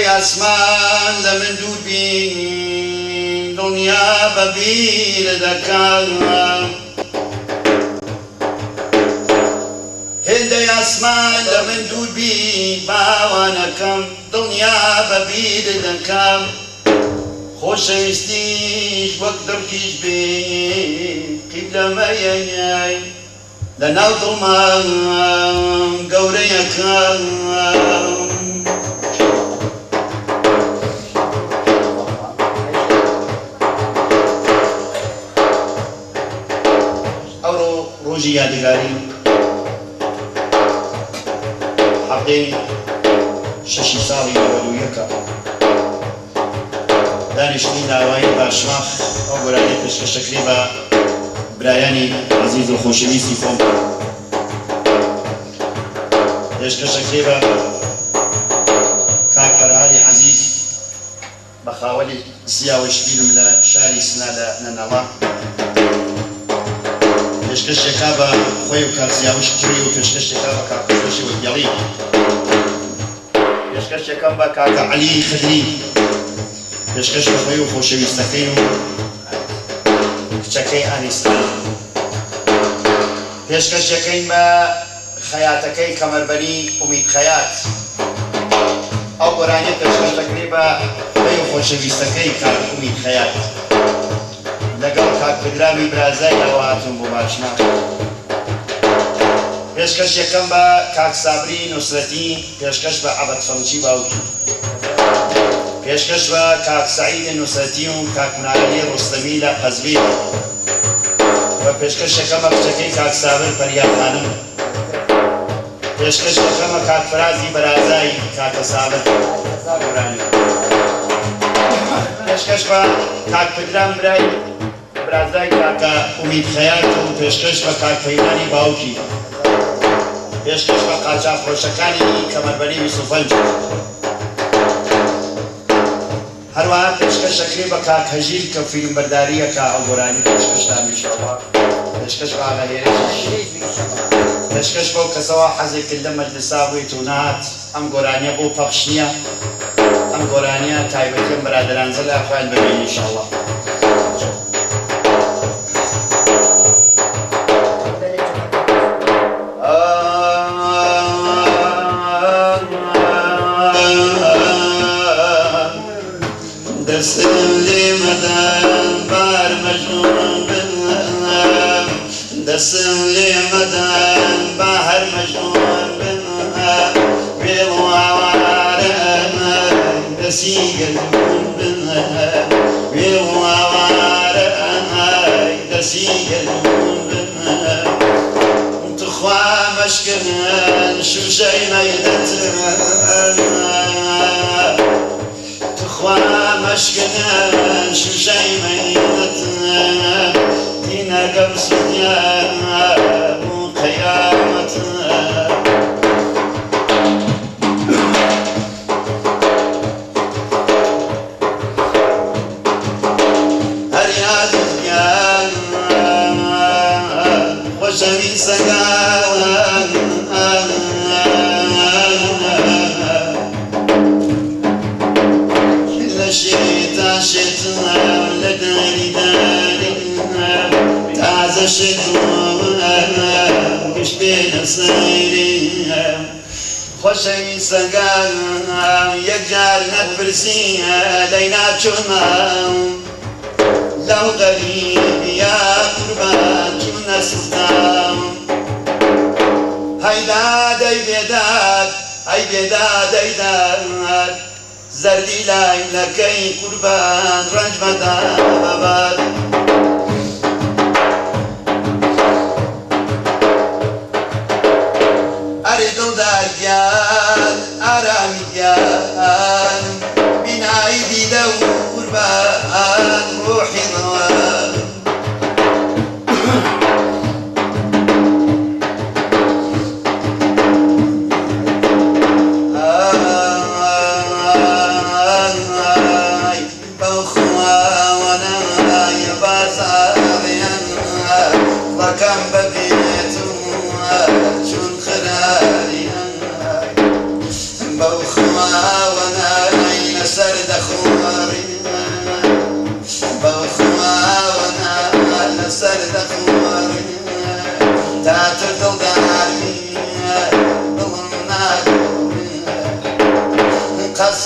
هێندەی ئاسمان لە من دوور بی دڵنیا بە بیرت دەکەم. هێندەی ئاسمان لە من دوور بی باوانەکەم دڵنیا بە بیرت دەکەم. خۆشەویستیش وەک دڕکیش بێ قیبلەمەیەی لە ناو دڵما گەورەیەکەم. ئەوڕۆ ڕۆژی یادگاری حەڤدەی شەشی ساڵی 91ە. دانیشتنی لاوایی باشماخ ئەو گۆرانیە پێشکەش دەکرێ بە برایانی عەزیز و خۆشەویستی خۆم پێشکەش دەکرێ بە کاک فەرهادی عەزیز بە خاوەنی سیاوەش بیرم لە شاری سنە لە نەنەڵا پێشکەش دەکا بە خۆی و کاک سیاوەش کوڕی و پێشکەش دەکا بە کاک خۆشەویستی وەکیڵی. پێشکەش یەکەم بە کاکە عەلی خدری پێشکەش بە خۆی و خۆشەویستەکەی و کچەکەی ئانیستا. پێشکەش یەکەین بە خەیاتەکەی کەمەربەنی ئومید خەیات. ئەو گۆرانیە پێشکەش دەکرێ بە خۆی و خۆشەویستەکەی کاک ئومید خەیات. لەگەڵ کاک پدرامی برازای ئەوە هاتوون بۆ باشماخ. پێشکەش یەکەم بە کاک سابری نوسرەتی. پێشکەش بە عەبد خەڵکی باوکی. پێشکەش بە کاک سەعید نوسرەتی و کاک منارەلی ڕۆستەمی لە قەزوین و پێشکەش یەکەمە کچەکەی کاک سابر پەریا خانم. پێشکەش یەکەمە کاک فرازی بەرازای کاکە سابر گۆرانی. پێشکەش بە کاک پدرام برای برازای کاکە ئومید خەیات و پێشکەش بە کاک پەیمانی باوکی. پێشکەش بە قاچاخفرۆشەکانی کەمەربەنی 25. هەروەها پێشکەش ئەکرێ بە کاک هەژیر کە فیلمبەرداری ئەکا ئەو گۆرانی پێشکەشتان ئینشەڵا پێشکەش بە ئاغا هێرشیش پێشکەش بەو کەسەوە حەزی کرد لەم مەجلسا بوویت و نەهات ئەم گۆرانیە بۆ پەخش نیە ئەم گۆرانیە تایبەتی ئەم برادەرانزە لای خۆیان بمێنی ئینشەڵا. دەستم لێ مەدەن بار مەجنون بم دەستم لێ مەدەن با هەر مەجنون بم وێڵ و ئاوارەم دەسی گەردوون بم وێڵ و ئاوارەم دەسی گەردوون بم تخوا مەشکن شوشەی مەیدەتم تخوا مەشکن شوشەی مەیدەتم دینەکەم سوتیان بوو قەیامەتم. هەر یادت گیان خۆشەویستەکان. لە شێتا شێتم لە داری داری تازە شێت گشت بێنە سەیری. خۆشەویستەکان یەکجار نەتپرسی لەیلا چۆنە لەو غەریبیە قوربان چوونە سووتام هەی داد ئەی بێداد ئەی بێداد ئەی داد زەردی لایلەکەی قوربان ڕەنج مەدە بەباد. ئەرێ دڵدار گیان ئارامی گیان بینایی دیدە و قوربان ڕۆحی ڕەوان. ئای بەو خواوەنای با.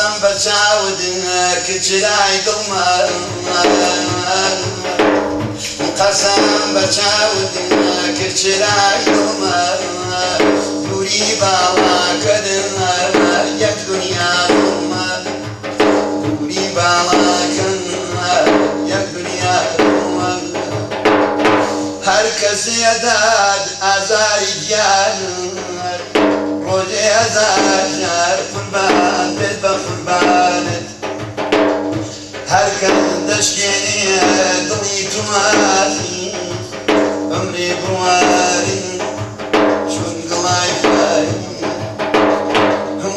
قەسەم بە چاوت کچرای دڵمە، قەسەم بە چاوت کچرای دڵمە، دووری باڵاکەت یەک دنیا دڵمە، دووری باڵاکەم یەک دنیا دڵمە. هەر کەسێ ئەدات ئازاری گیانت، ڕۆژێ هەزار جار قوربان بێت بە قوربانت. هەر کەس دەشکێنێ دڵی تو ئازیز، عومرێ بوارن چون گڵای پاییز.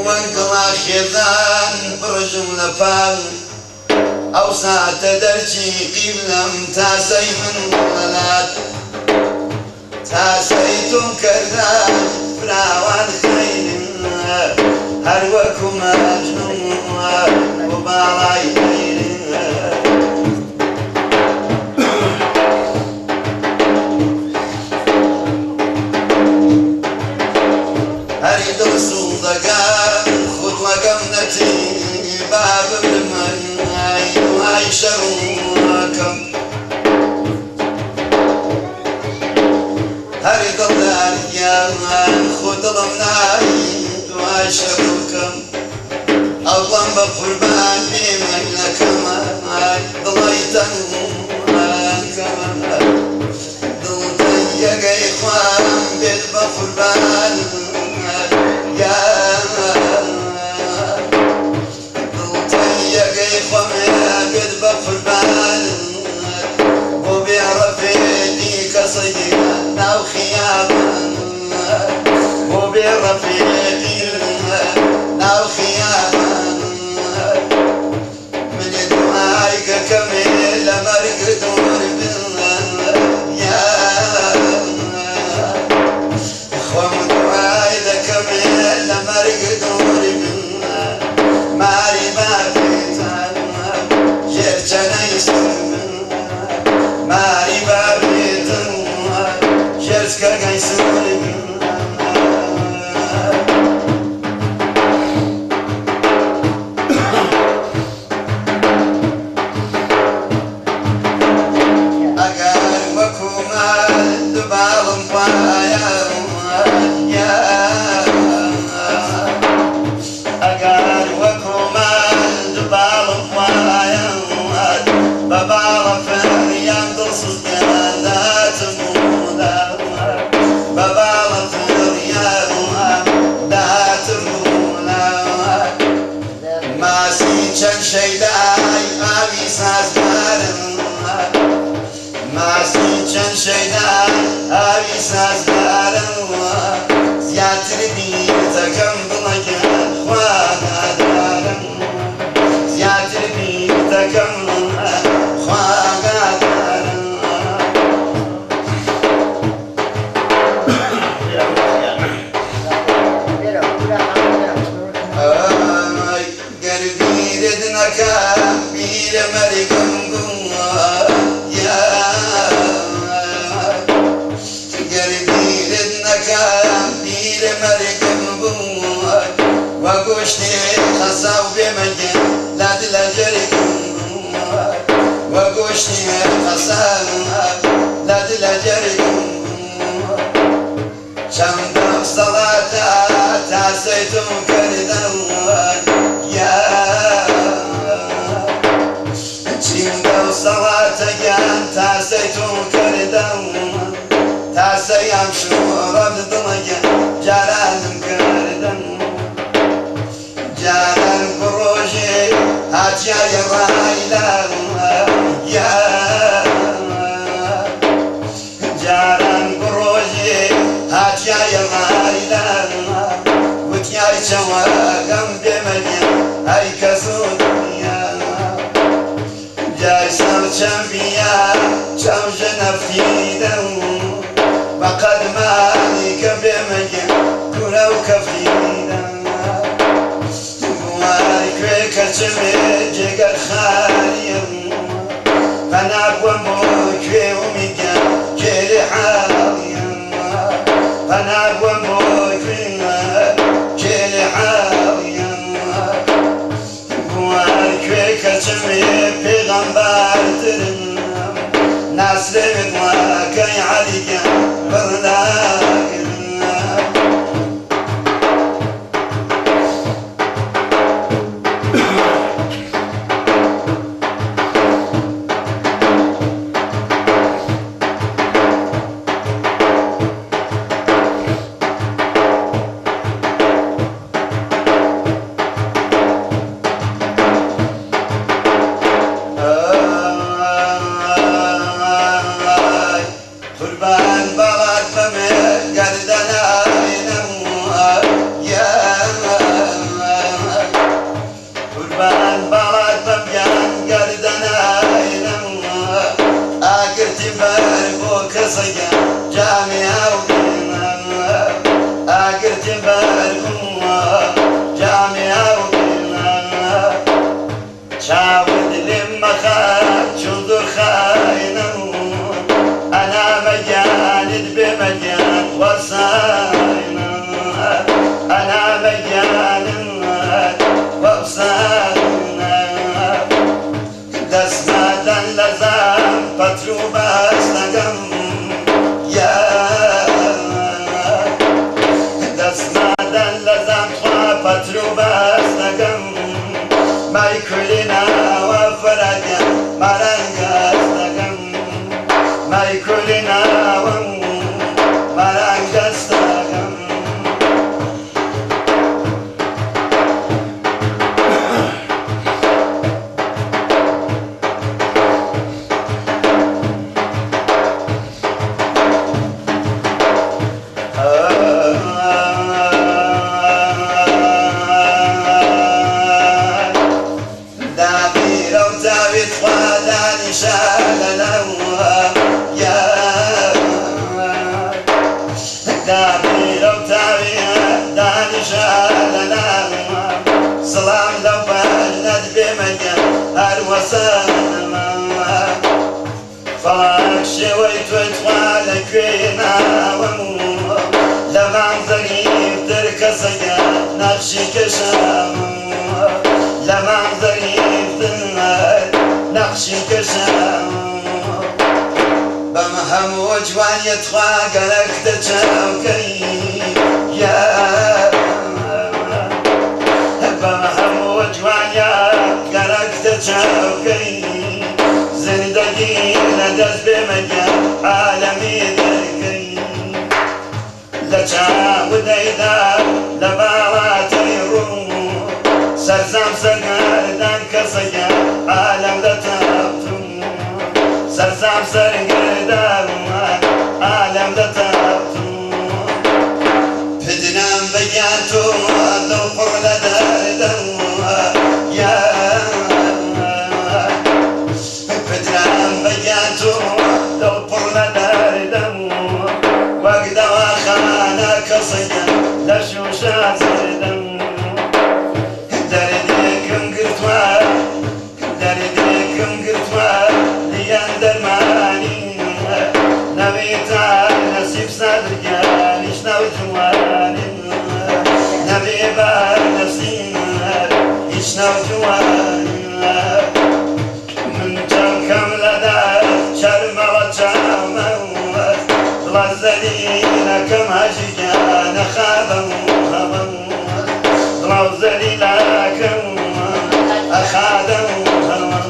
وەک گڵا خێزان بڕژم لە پاڵ، ئەو ساتە دەرچی قیبلەم تاسەی من لەلات. تاسەی تۆم کردم فراوان خەیرم، هەر وەکو مەجنون و باڵای لەیلم. هەری دڵ سووڵدەگەم خوتڵەکەم نەچی با بمرم ئەی دوای شەڕەکەم. هەری دڵدار گیان خۆ دڵم نایی دوای شەڕەکەم. ئەوڵام بە قوربان بێ مەگلەکەم دڵی تەنگەکەم. دڵ تەنگەکەی خوام بێت بە قوربان گیان، دڵ تەنگەکەی خۆم بێت بە قوربان. بۆ بێ ڕەفیقی کەسێکی ناو خیابان، بۆ بێ ڕەفیقی ناو خیابان. من دوای کەکەمێ لە مەرگ دوور بن خۆم دوای دەکەمێ لە مەرگ دوور بن. ماری بابێتان ژێر چەنەی سەر بن، ماری بابێتن ژێر سکەکەی سوور بن. ئەگەر وەکو من دوباڵم خوایە، ئەگەر وەکو من دوباڵم خوایە، بە باڵە فریان دڵسوزیان داتم بوودا، بە باڵە فریان داتم بوودا. ماسی چەند شەیدای ئاوی سازگارم، ماسی چەند شەیدای ئاوی سازگارم، زیاتر بیرتەکەم دڵەکەن خواگادارم، زیاتر بیرتەکەم خواگادارم. ئای گەر بیرت نەکەم بیرە مەرگم بووە، گەر بیرت نەکەم بیرە مەرگم بووە، وە گۆشتێ قەساو بێمەگەن لات لە جەرگم بووە، وە گۆشتێ قەساو لات لە جەرگم بووە. چەندەم سەڵاتە تاسەی تۆم کردم، یا چیندەم سەڵاتە گیان تاسەی تۆم کردم، تاسەیان شۆڕەت دڵەگیان جارانم کردم. جاران بڕۆژێ هاتیایە ڕایلا، یا جاران بڕۆژێ هاتیایە ڕایلا، وتیای چەوەگەم بێمەگیان ئەی کەس و دنیا. جای سەر چەم بیا چەم ژنەفتیدەم، بەقەد مالی کە بێمەگیان کورە و کەفتیدەم. بوار کوێ کەچمێ جێگەر خالیم، پەنا بووم بۆ کوێ ئومیدیان کێرێ حاڵیم، پەنا بووم بۆ کوێ کێرێ حاڵیم. هاشمی پێغەمبەرترم ناسرێ دڵەکەی عەلی گیان بڕ ناگرم. ئای قوربان باڵات بەمێ گەردەناینم یا قوربان باڵات بەم گیان گەردەناینم ئاگرتی بەر بۆ کەسە گیان جامی ئاو بینم ئاگرتی بەر بووە جامی ئاو بینم چاوت لێم مەخە چون دوور خاینم ئەنا مەگیانت بێ مەگیان وەساینم ئەنا مەگیانت وەساینم دەستمادەن لە زام پەتر و بەستەکەم یا دەستمادەن لە زام خوا پەتر و بەستەکەم مای کولی ناوە فەرادیان مارانگەستەکەم مای کولی ناوە مارانگەستەکەم. دابیرە و تاویت خوا دانیشە لەناوە یا دابیرە و تاویت دانیشە لەناوە سڵام لەو بەرنەت بێمەگە هەر وەسەنەمە فەڵاک شێوەی تۆی تخوا لەکوێ ناوەم لەمان زەریفتر کەسەگە نەخشی کێشام لەمان زەریفتر نەخشی کێشام بەم هەموو جوانیە تخوا گەرەک دەچاوکەی یا بەم هەموو جوانیە گەرەک دەچاوکەی زندگی لە دەست بێمەگە عالەمی دەرکەی لە چاودەیدا لە باڵاتەی ڕوو سەرزام سەرگەردان کەسەگە عالەم لە تاپتم سەرزام سەرگەردان عالەم لە تاپتم پدنام بەگیان تۆ دڵ پڕ لە دەردەم یا پدرام بەگیان تۆ دڵ پڕ لە دەردەم وەک دەواخانە کەسەگە لە شوشە زەردەم دەردێکم گرتووە دەردێکم گرتووە لیان دەرمانی نەبێتە نەسیب سادرگیانیش ناوجوانی نەبێ بە نەسیب هیچ ناوجوانی من چاوکەم لە دەست شەرمەوە چاومەوە دڵە زەلیلەکەم هەژی گیانە خابەم هەبەم دڵاو زەلیلەکەم ئەخادەم هەوەم.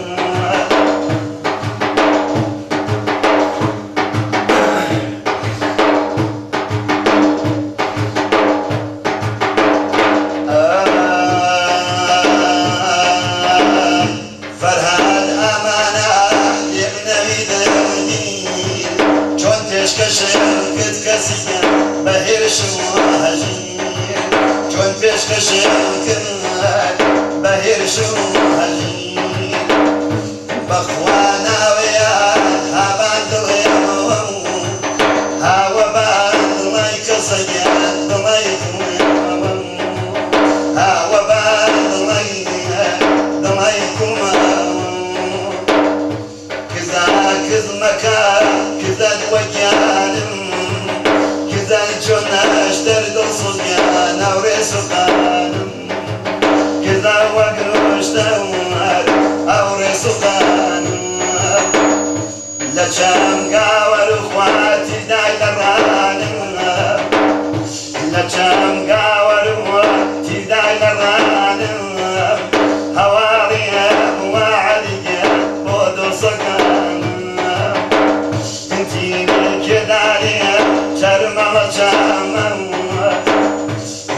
لە چەم گاوەر و خواتی دای لە ڕانم، لە چەم گاوەر و تیردای لە ڕانم، هەواڵی وعدیگە بۆ دۆسەکانم. تیری کێدارێ چەرمەڵە چامەوە،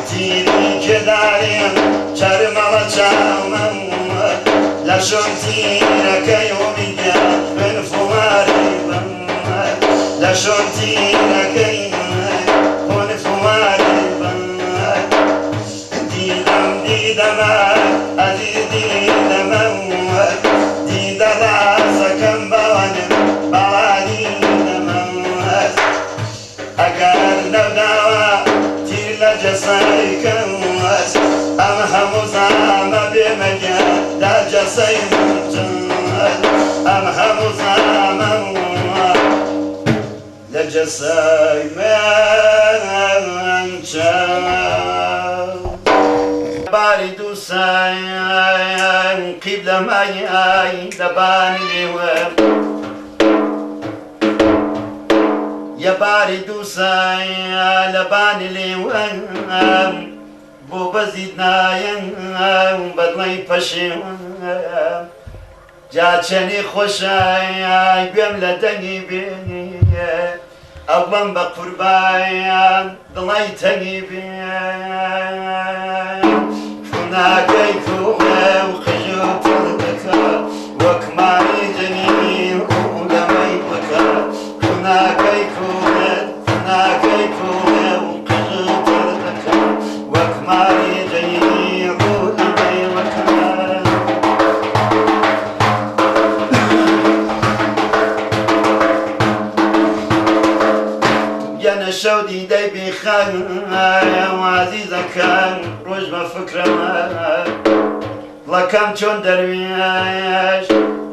تیری کێدارێ چەرمەڵە چامەوە، لە شۆن تیرەکەی ئومیدە من فواری بم، لە شۆن تیرەکەی خون فواری بم. دیدەم دیدەمە ئەزیز دیدەمە، دیدە ڕازەکەم بەوانم باڵا دیدەمە. ئەگەر نەوداوە تیر لە جەسەی کەوت، ئەم هەموو زامە بێمەگە لە جەسەی من، ئەم هەموو زامە لە جەسەی من چەند. باری دووسان قیبلە مای لەبانی لێوە، یە باری دووسان لەبانی لێوە، بۆ بەزید نایەن بەدڵی پەشێوە. جا چەنی خۆشە گوێم لە دەنگی بێ، ئەوڵم بە قوربان دڵی تەنگی بێ. خوناکەی کوڵێ و قژ و تەڕ دەکا، وەک ماری جەنی ڕوو لەمەی بکە. خوناکەی کوڵێ، خوناکەی کوڵێ و قژ و تەڕ دەکا، وەک ماری جەنی ڕوو لەمەی بکە. گەنە شەو دیدەی بێخەم عزیزەکان، ڕۆژ بە فکرەمە دڵەکەم چۆن دەروێش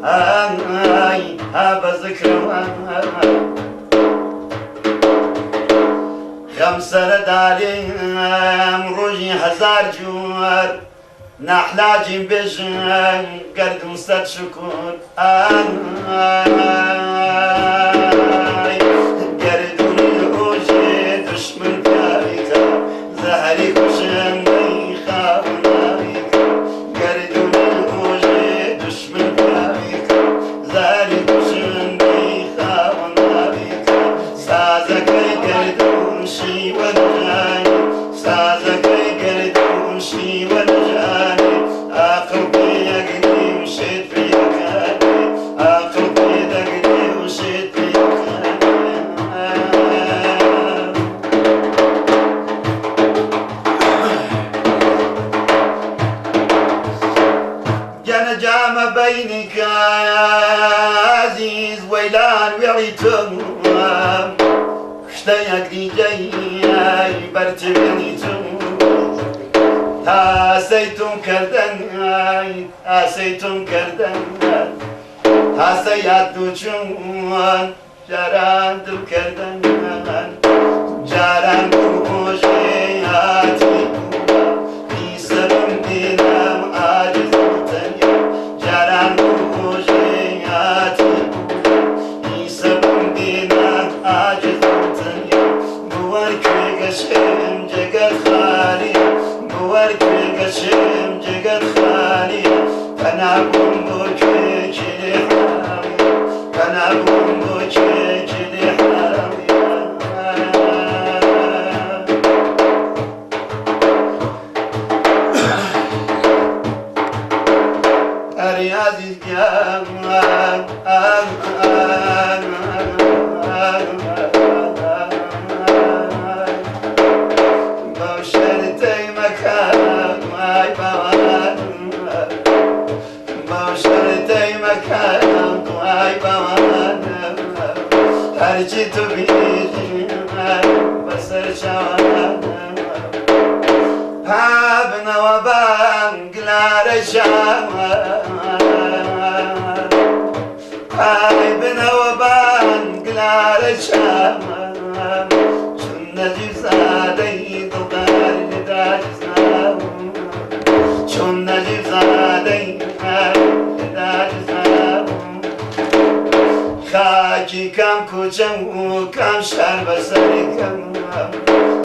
ئای ها بە زکرەوە. خەم سەرە دارێم ڕۆژی هەزار جوور، ناحلاجیم بێژن گەردوون سەد شکر. ئای گەردوونی ڕۆژێ دشمن پیاویکە، زەهری کوشندەی خاوناویکە. گەردوونی ڕۆژێ دشمن پیاویکە، زەهری کوشندەی خاوناویکە. سازەکەی گەردوون شیوەنجانی، سازەکەی گەردوون شیوەنجانی، ئاقڵ پێیەگری و شێت پێیەکانی، ئاقڵ پێدەگری و شێت پێیەکانی. گەنە جامە بینیکە عزیز وەیلان وێڵی تۆم، شتەیەک دیجەی بەرچوێنی چوم. تاسەیتم کردن، تاسەیتم کردن، تاسەیات دوچون جاران دڵ کردن. جاران ڕۆژێ هاتی سەرم دینم عاجز و تەنیا، جاران ڕۆژێ هاتی سەرم دینم عاجز و تەنیا. بوار کوێ گەشێم جگەر خالی، بوار کوێ گەشێم جگەر خالی، پەنا بووم بۆ کوێ کێ حاڵی، پەنا بووم بۆ کوێ کێ حاڵی. ئەری عزیز گیان، بەو شەرتەی مەکە ئای باوان، بەو شەرتەی مەکە ئای باوان، هەرچی تو بیژی بەسەر چاوان. پابنەوە بانگلارە چاوان، ئای بنەوە بانگلارە چاوان، چون نەجیب زادەی دڵدار لەداجزاوم، چون نەجیب زادەی لەداجزاوم. خاکی خەڵکی کام کوچەم و کام شار بەسەرکەم.